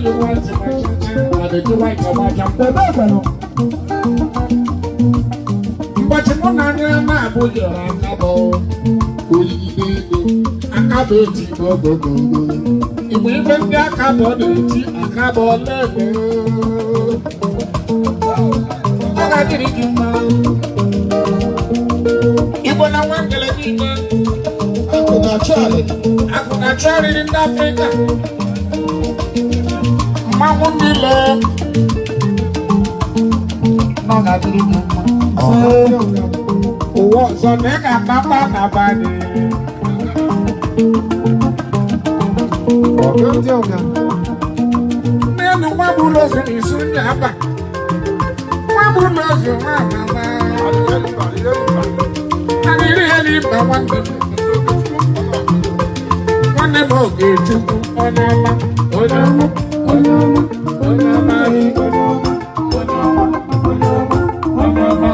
yi white ma chacha, na the white ọgbaja. Ebe ekwelu. Ụbọchị mụ na anya na-abụ yọrọ akabọ oyigide ego akabọ eti gogogogo. Igbe ife ndị akabọ na-eti akabọ lele. Ọ ga-adịrị gị mma. Igbo na nwangele niile. Akụ na-achụ alịlị. Akụ na-achọ arịrị ndị Afrịka. Mmanwụ niile nọ ga-adịrị gị mma. Ụwa ọzọ na ị ga-akpakpa na abalị. Ọga ndị ọga. N'elu nwa bụ ụlọ ozu na isu ndị aba. Nwa bụ ụlọ ozu nwa amama. Arịrị elu ịba nwanne m. Nwanne m Ogechukwu onye ọma, onye ọma, onye ọma, onye ọma, onye ọma, onye ọma, onye ọma, onye ọma.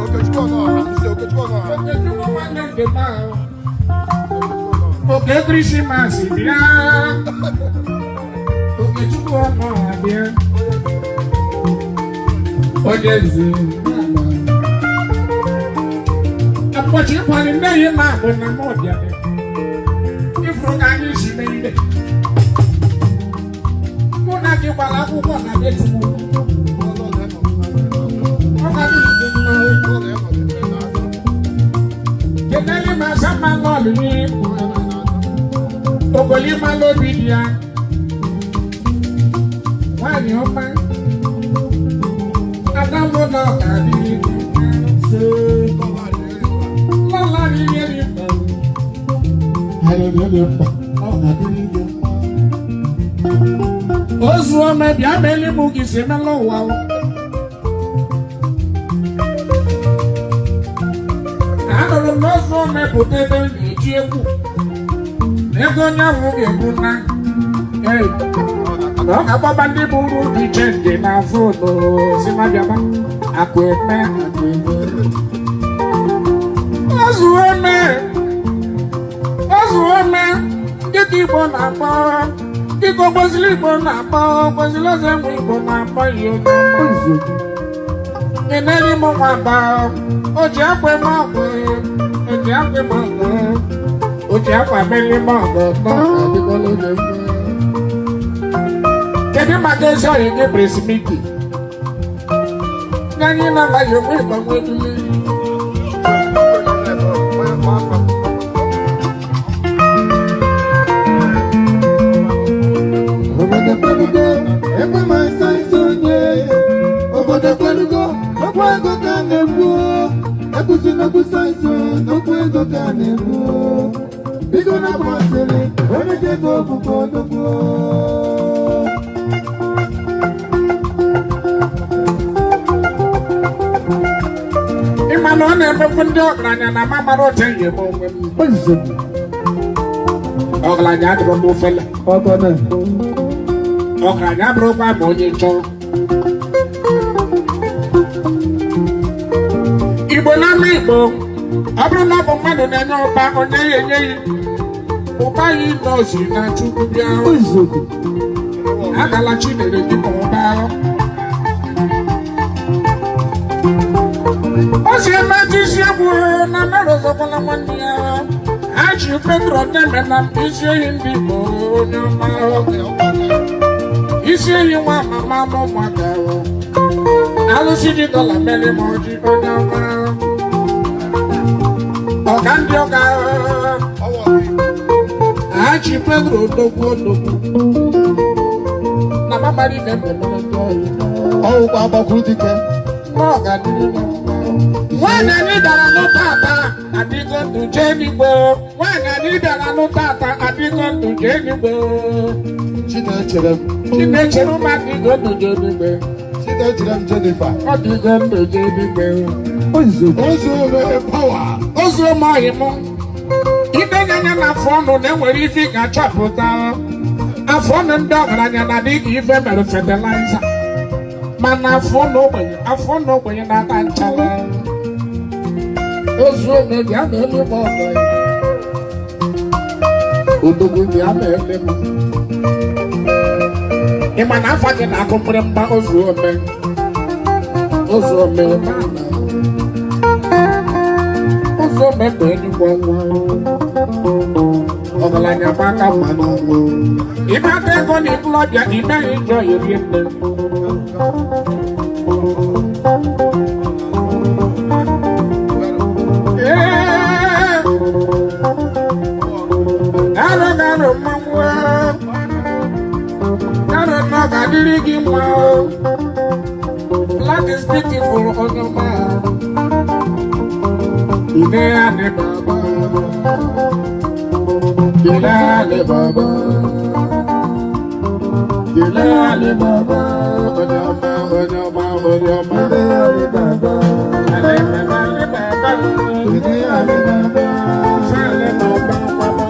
Ogechukwu nwanne nke m ahụ. Oke Krismas bịa. Okechukwu ọnụ abịa. Onye nze. Ụbọchị ịkwali nne ya na-abụ na m ọbịa. Ifuru ka anyị si mee ihe. Mụ na gị gbara akwụkwọ na be Chukwu. Ọ ga-adịghị gị mma. Keneli ma sama lọọlụ yìí. Ogolima lóbi di ya. Nwaanyị ọma. Adamu na ọga-adịrị gị mma. Lọla riri eri mkpa. Arịrị eri mkpa. Ọ ga-adịrị gị mma. Ozu ọma bịa meli mụ gị si emela ụwa o. Anụrụ m na ozu ọma pụta ebe m na-eji egwu. Na ego onye ahụ ga-egbu na. Ee, na ọ ga-agbaba ndị bụ uru dị chenji na fonu si ma bịaba. Akụ eme, akụ eme. Ozu ome, ozu ome, dịka Igbo na-akpọ, dịka ogbozili Igbo na-akpọ, ogbozili ọzọ enwe Igbo na-akpọ ya onye ọma. Eneri m nwamba, o ji akwa eme ọgụ, o ji akwa eme ọgụ, o ji akwa meli m ọgụ, n'ọga adịgbolo gị mma. Kedu maka ezi ọyị gị Brismiki? Nye anyị na-amaghị onwe ịgbanwe ebili. Obodo kwelugo, ekwe ma nsa nso onye. Obodo kwelugo, okwu ego ka a na-ekwu. Ekwusi n'okwu nso, n'okwu ego ka a na-ekwu. Biko napụ asịrị, onye ji ego bụkwa odogwu. Ịma na ọ na-emekwu ndị ọgaranya na ma mara otu enyi m onwe m. Ọgaranya adịrọ m ofele. Ọgaranya abụrụkwa ma onye chọọ. Igbo n'ama Igbo, ọ bụrụ na ọ bụ mmadụ na-enye ụba, onye ya enye ya. Ụba ya nọzi na Chukwu bịa. Agala Chinere gị ma ụba. O si emetụ isi egwu na mmadụ ọzọkwala nwanne ya. Ha ji Pedro na-eme na isi ehi ndị Igbo onye ọma. Isi ehi nwa mama m ụmụaka. Alụsị ji dọla mere m ọjị onye ọma. Ọga ndị ọga. Ha ji Pedro odogwu odogwu. Na mamari na-eme mere ndị ọyị. Ọwụkwa agbakwuru dike. Nwaanyị anyị bịara n'ụta ata adịgo ndụ jee n'igbo. Nwaanyị anyị bịara n'ụta ata adịgo ndụ jee n'igbo. Chinechere m. Chinechere ụmụ adịgo ndụ jee n'igbo. Chinechere m Jennifer. Adịgo ndụ jee n'igbo. Ozu ome power. Ozu ụmụ ọyị mụ. Idenye anya na afọ ọnụ na-enwere ife ị ga-achọpụta. Afọ ọnụ ndị ọgaranya na adị ka ife mere fetiliza. Mana afọ ọnụ ogbenye, afọ ọnụ ogbenye na-ata nchara. Ozu ome bịa ma elu m ọgọ ya. Odogwu bịa ma ele m. Ị ma na afa gị na-akụ mgbịrịmgba ozuome ozuome mana ozuome bụ enigwe nwa ọgaranya gbaka mma n'ọnwụ. Ịkpata ego na ikolobịa, ị naghị njọ eri nne. Ee, arụ garụ mmanwụ garụ na ọ ga-adịrị gị mma o. Black is beautiful, onye ọma. Ine Ali Baba. Ine Ali Baba. Ine Ali Baba. Onye ọma, onye ọma, onye ọma. Ine Ali Baba. Ali Baba, Ali Baba. Ine Ali Baba. Ali Baba, Baba.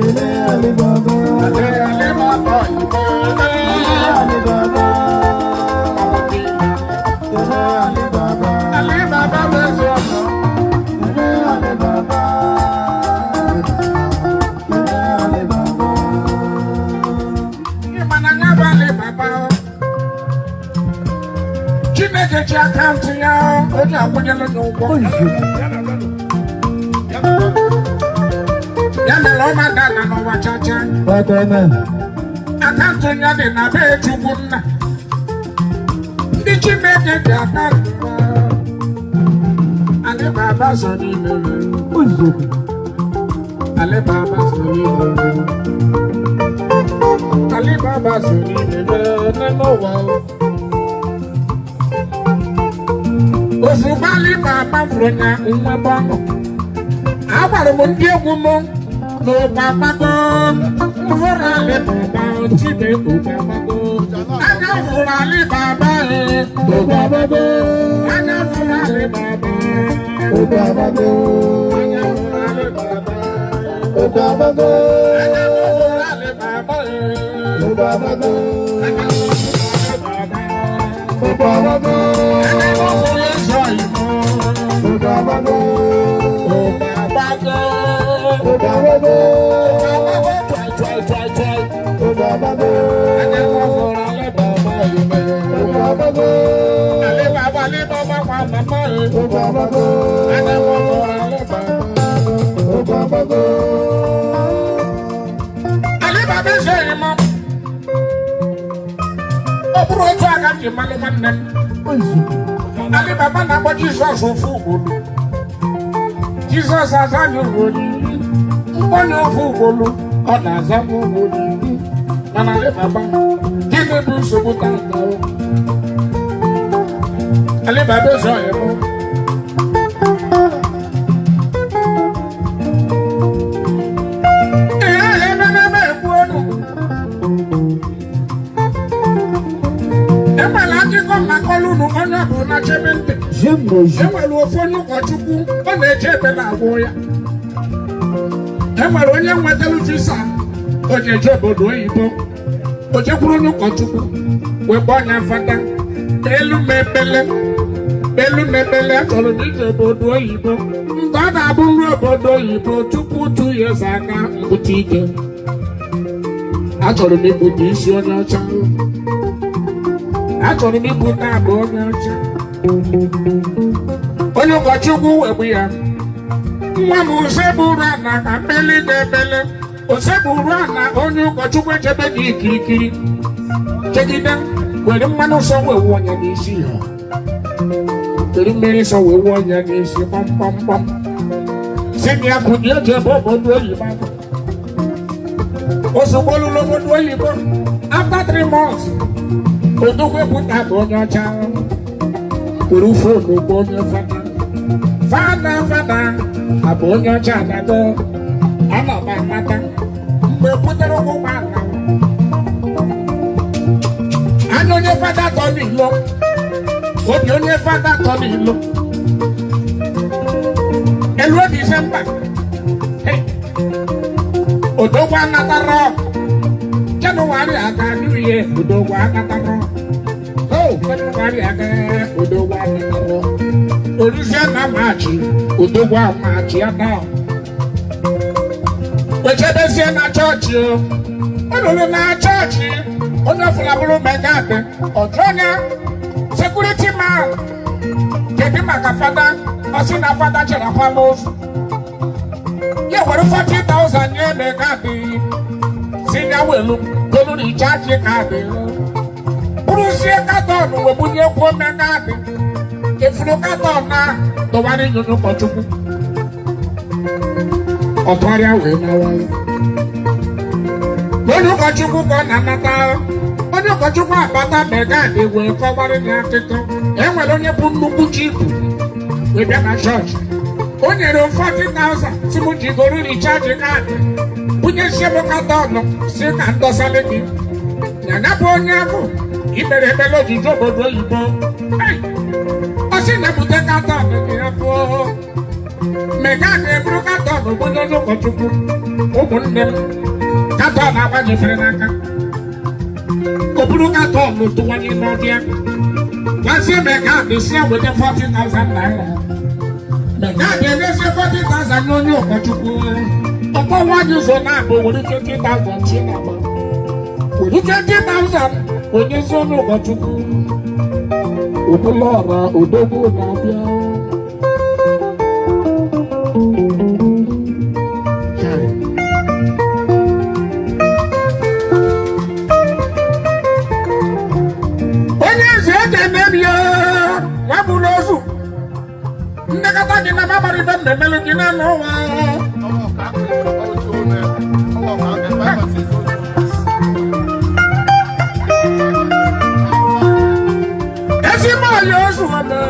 Ine Ali Baba. Ali Ali Baba, Ibo. Ali Baba. Ine Ali Baba. Ali Baba, Eze ọmọ. Ine Ali Baba. Ine Ali Baba. Ịma na ya bụ Ali Baba. Chineke ji akaụntụ ya onye akwụnyela ya ụgwọ. Ya mere ọ na-ada n'ụwa chacha. Bàtẹ́nà. Akaụntụ ya dị na be Chukwu nna. Ndị Chineke ji akaụntụ ya. Ali Baba so n'ime. Ali Baba so n'ime. Ali Baba so n'ime n'ụwa. Ozugbo Ali Baba fụrụ ya nwebe ọṅụ. Agwara m ndị egwu m n'ụba gbago. Mfụrụ Ali Baba tibe ụba gbago. Anya fụrụ Ali Baba e Ụba gbago. Anya fụrụ Ali Baba. Ụba gbago. Anya fụrụ Ali Baba. Ụba gbago. Anya fụrụ Ali Baba e. Ụba gbago. Anya fụrụ Ali Baba. Ụba gbago. Anya fụrụ eze oyibo. Ụba gbago. Ụba gbago. Ụba gbago. Ụba gbago twai twai twai twai. Ụba gbago. Anya fụrụ Ali Baba e. Ụba gbago. Ali Baba, Ali Baba kwa mama e. Ụba gbago. Anya fụrụ Ali Baba. Ụba gbago. Ali Baba eze oyibo. Ọ bụrụ otu aka m ji malụ nwanne m. Ali Baba na-akpọ Jizọs ofu ugboro. Jizọs aza anyị ugboro 10. Mkpọnye ofu ugboro, ọ na-aza m ugboro 10. Mana Ali Baba, gịnị bụ nsogbu tata o? Ali Baba eze oyibo. Ihe ahụ ebe n'ebe ekwu ọnụ. Enwere akụkọ mmakọlụ unu onye ọ bụ na chebe ntị. Enwere ofu onye ụkọchukwu ọ na-eje ebe na-agwụ ya. Enwere onye nwetara visa o ji eje obodo oyibo. O jekwuru onye ụkọchukwu wee kpọọ ya fada. Elu m ebele, elu m ebele, achọrọ m ije obodo oyibo. Mgbe ọ na-abụ nri obodo oyibo tupu 2 years aka mbute ike. Achọrọ m ibute isi onye ọcha. Achọrọ m ibute agba onye ọcha. Onye ụkọchukwu wegbu ya. Nwa m, oseburu ana ka mmeli na-ebele. Oseburu ana, onye ụkọchukwu echebe gị kirikiri. Chegide were mmanụ nsọ wee wụọ ya n'isi ya. Were mmiri nsọ wee wụọ ya n'isi kpọmkpọmkpọm. Si na ya kụnye eji ebe obodo oyibo ahụ. Ozugbo olulu obodo oyibo, after 3 months, odogwu ekwuta bụ onye ọcha. Were phone bụ onye fada. Fada, fada, abụ onye ọcha anago. Ana m amata mgbe butere ụgbọala. Anya onye fada tọ n'ilo, obi onye fada tọ n'ilo. Elu Disemba, hey, odogwu anatara. Jenụwarị aga, New Year, odogwu anatara. Oh, Jenụwarị aga, odogwu anatara. Oruzie na Maachị, odogwu amaachị ya na. Wechebezie na chọọchị o. O ruru na chọọchị, onye ọfụla bụrụ main guard, ọjụ onye security man, kedu maka fada? Ọ sị na fada chere akwamozu. Ya were 40,000 nye main guard, si ya welu golu recharge card, bụrụzie carton wee bunye kwuo main guard. Ifuru carton na dọwara ịnyonyo ụkọchukwu, ọtụgharịa wee nawa. Onye ụkọchukwu ka ọ na-anata, onye ụkọchukwu abata, main guard wee kọwara ya akụkọ. E nwere onye bụ nnukwu jeep wee bịa na chọọchị, o nyere m 40,000, si m jigoro recharge card, bunyezie m carton, si ka m dọsalị gị na ya bụ onye ahụ imere ekpere ojiji obodo oyibo. Hey! Ọ sị na bute carton gị ya pụọ. Main guard eburu carton bunye onye ụkọchukwu. Ụmụnne m, carton agbanyefere n'aka, o buru carton tụwanye n'ọbịa, gwazie main guard si ya weta 40,000 naira. Main guard enyezie 40,000 nye onye ụkọchukwu. Ọkpọ nwaanyị ụzọ na-abụ were 20,000 chi na-agba, were 20,000 onyezie onye ụkọchukwu. Okwuluọra odogwu na-abịa. Chai. Onye eze ekene m ya nwa bụrụ ozu ndekọta gị na mabara ibe mmemmelu gị na n'ụwa. Ezigbo ọya ozu ome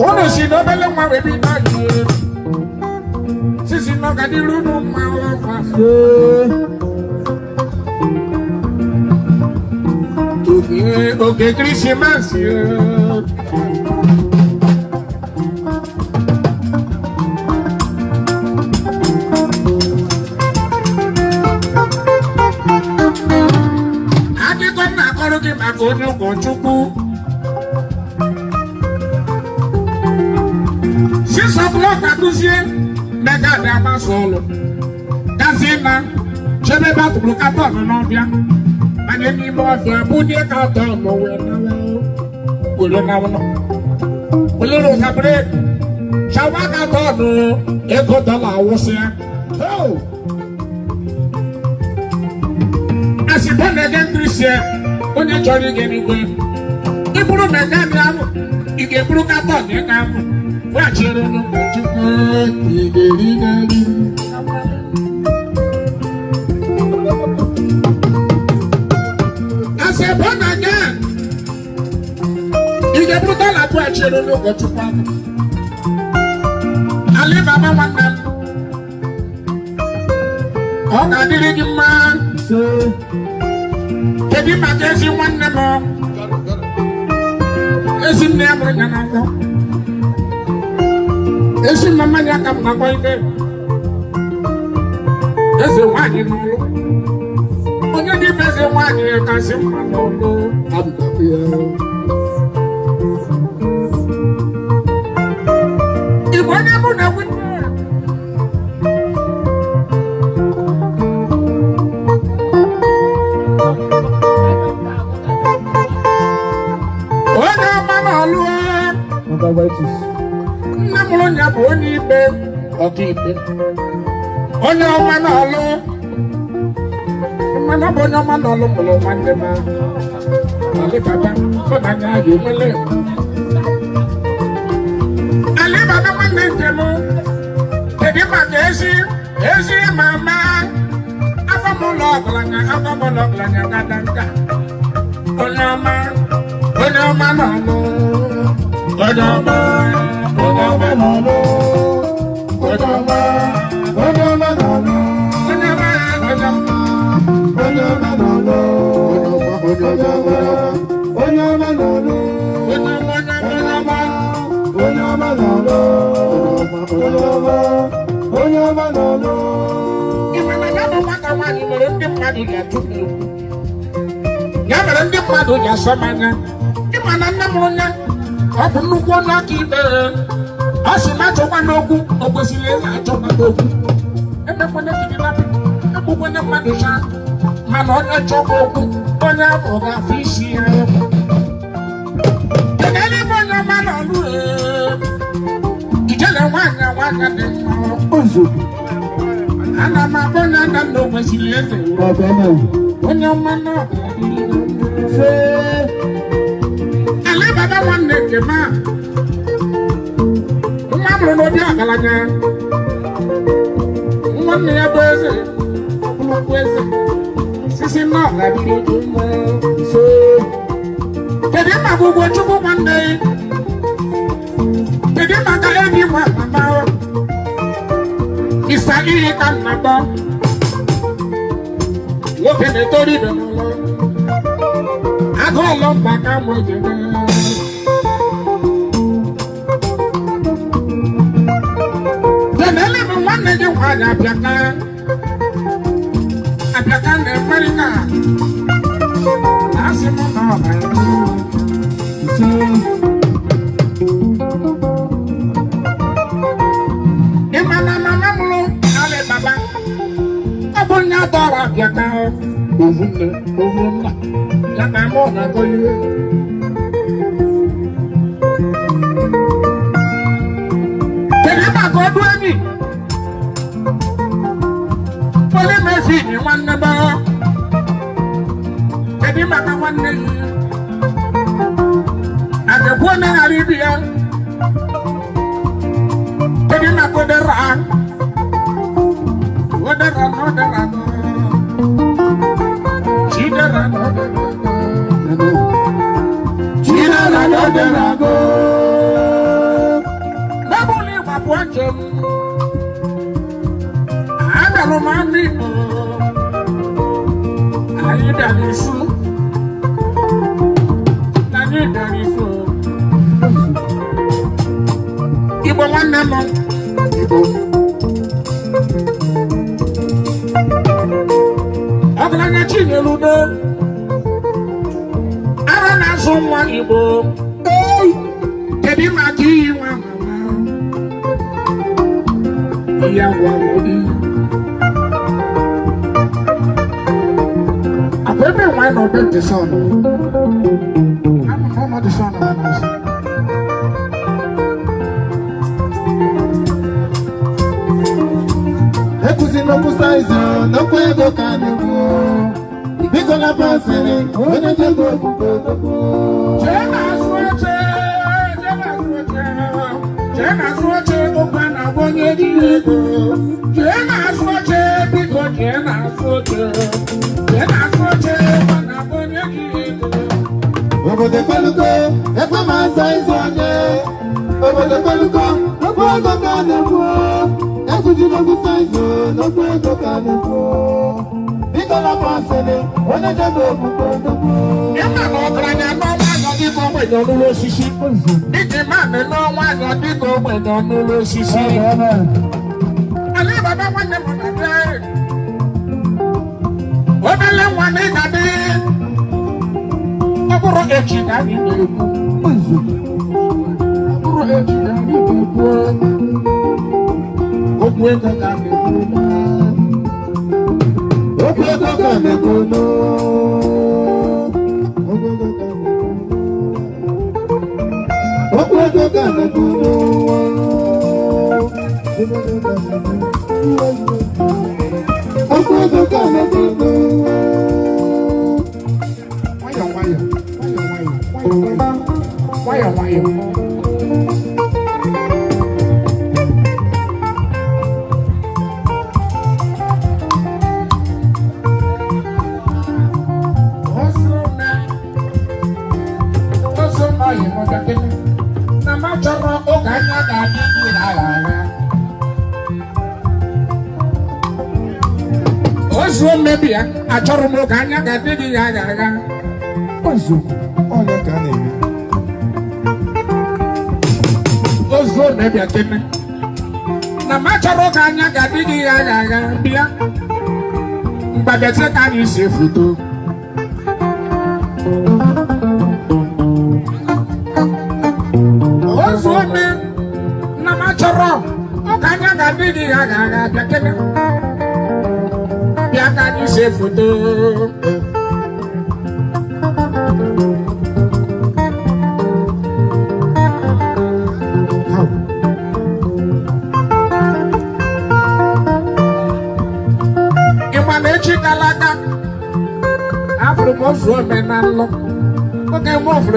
unu si n'obele nwa wee bido anyị sisi n'ọganiru unu mma ọkwa. Oge oge Krismas. Akụkọ m na-akọrọ gị maka onye ụkọchukwu, 6 o'clock akụzie, main guard agbasa ụlọ gazie na chebe ebe atụrụ carton n'ọbịa, banye n'ime ọfịa, bunye carton wee nawa, were nawa, were ụza brake, chawa carton, ego dọla awụsịa. As a born again Christian, onye chọrọ ịga eluigwe, ịbụrụ main guard ahụ, ị ga-eburu carton ego ahụ weghachiere onye ụkọchukwu. Ị ga-eri n'elu. As a born again, ị ga-eburu dọla weghachiere onye ụkọchukwu ahụ. Alibaba nwanne m, ọ ga-adịrị gị mma. Ise. Kedu maka ezi nwanne m, ezi nne ya mụrụ ya n'afọ, ezi mama ya ka m na-akpọ ibe eze nwaanyị n'ụlọ, onye dị bụ eze nwaanyị kasị mma n'ụlọ. Abụkwa ya. Igbo, onye mụ na nwunye onye ọma na-alụ. Maka Vitus. Nne mụrụ ya bụ onye ikpe, ọkaikpe, onye ọma na-alụ. Mana ọ bụ onye ọma na-alụ mụrụ nwanne m ahụ. Alibaba, mụ na anya ya enwele. Alibaba nwanne nke m, kedu maka ezi ezi mama afọ m ụlọ ọgaranya, afọ m ụlọ ọgaranya gadanga, onye ọma, onye ọma na-alụ, onye ọma, onye ọma na-alụ, onye ọma, Onye ọma na-alụ. Onye ọma, onye ọma. Onye ọma na-alụ. Onye ọma, onye ọma na-alụ. Onye ọma, onye ọma, Onye ọma na-alụ. Onye ọma, onye ọma na-alụ. Ị ma na ya bụ nwata nwaanyị mere ndị mmadụ ji atụ m egwu, ya mere ndị mmadụ ji asọ m anya. Ịma na nne mụrụ ya, ọ bụ nnukwu onye ọka ikpe. Ọ sị na achọkwa n'okwu, o kwesịrị ịna achọkwa n'okwu. Emekwene kidnapping, egbukwene mmadụ cha. Mana onye chọkwa okwu, onye ahụ ga-afụ isi ya egwu. Kedu ebe onye ọma nọ ọlụ ee? Ijele nwaanyị nwaanyị dị mma. Ozugbo. Ana m akpọ onye nna nna o kwesịrị eze. Ọbẹ̀mẹ̀. Onye ọma nọ. Ṣé Ala baba nwanne nke m a. Nwa mụrụ n'obi ọgaranya. Nwanne ya bụ eze. Ọbụlụkwu eze. Sisi nna ọ ga-adịrị gị mma. ṣé Kedu maka ugbo Chukwu nwanne? Kedu maka enyi nwa mama? Isa ihe ka m na-akpọ. Nwoke na-etori ibe n'ụlọ. Agụ ụlọ mba ka mụ ejebe. Kenele bụ nwanne gị nwaanyị Abịaka. Abịaka na Amerịka. Asị m na ọ ga-adị. Ṣé Ị ma na mama m lụ Ali Baba. Ọ bụ onye dọrọ Abịaka. Ovu nne, ovu nna. Ya na mụ na-agọ ihe. Kedu maka ọdụ enyi? Onye mefi ni nwanne m. Kedu maka nwanne gị? A ga-ekwu onye ghara ibi ya? Kedu maka odera? Odera na odera na. Chidera na odera na. Chidera na odera na. Bábùlì ìwà pụọ njem. Abịalụ m ama Igbo. Anyị bịara isu. Na anyị bịara isu. Igbo nwanne m. Igbo. Ọgaranya Chinyere Udo. Ara na-azụ nwa Igbo. Kedu maka iyi nwa mama? Iya gwara obi. Akwa ebe nwa nọ be dị sọn. Ama m ọnọdụ sọn na n'azụ. Ekwuzi n'okwu saizi n'okwu ego ka a na-ekwu. Biko na pasịrị onye jego okwukwe odogwu. Jee n'azụ oche, jee n'azụ oche, jee n'azụ oche, okwu a na-agwa onye dị ego. Jee n'azụ oche, biko jee n'azụ oche. Jee n'azụ oche, okwu a na-agwa onye dị ego. Obodo ekwelugo, ekwe ma saizi onye. Obodo ekwelugo, okwu ego ka a na-ekwu. Ekwuzi n'okwu saizi n'okwu ego ka a na-ekwu. Biko na pasịrị onye jego okwukwe odogwu. Ịma na ọgaranya n'ọnwa anọ dịka ogbenye ọnụụlọ osisi. Iji maanị n'ọnwa anọ dịka ogbenye ọnụụlọ osisi. Ala baba nwanne m na-abịa. Obele nwa na ị ga-adị. Ọ bụrụ echi ka anyị na-ekwu. Ọ bụrụ echi ka anyị na-ekwu. Okwu ego ka a na-ekwu. Okwu ego ka a na-ekwu n'o. Okwu ego ka a na-ekwu. Okwu ego ka a na-ekwu n'ụwa. Okwu ego ka a na-ekwu n'ụwa. Nwayọ nwayọ, nwayọ nwayọ, nwayọ nwayọ, nwayọ nwayọ. Ozu na oyi m gakene. Na m achọrọ oge anya ga-adị gị agha agha. Ozu mmebi ya, achọrọ m oge anya ga-adị gị agha agha. Onye ka a na-eme. Ozu mmebi akene. Na m achọrọ oge anya ga-adị gị agha agha bịa. Mgbabịazie ka anyị si foto. Ozu ome na m achọrọ oge anya ga-adị gị agha agha bịa kene. Bịa ka anyị see foto. Ị ma na echi gara aga, afụrụ m ozu ome na nlọ oge m fụrụ.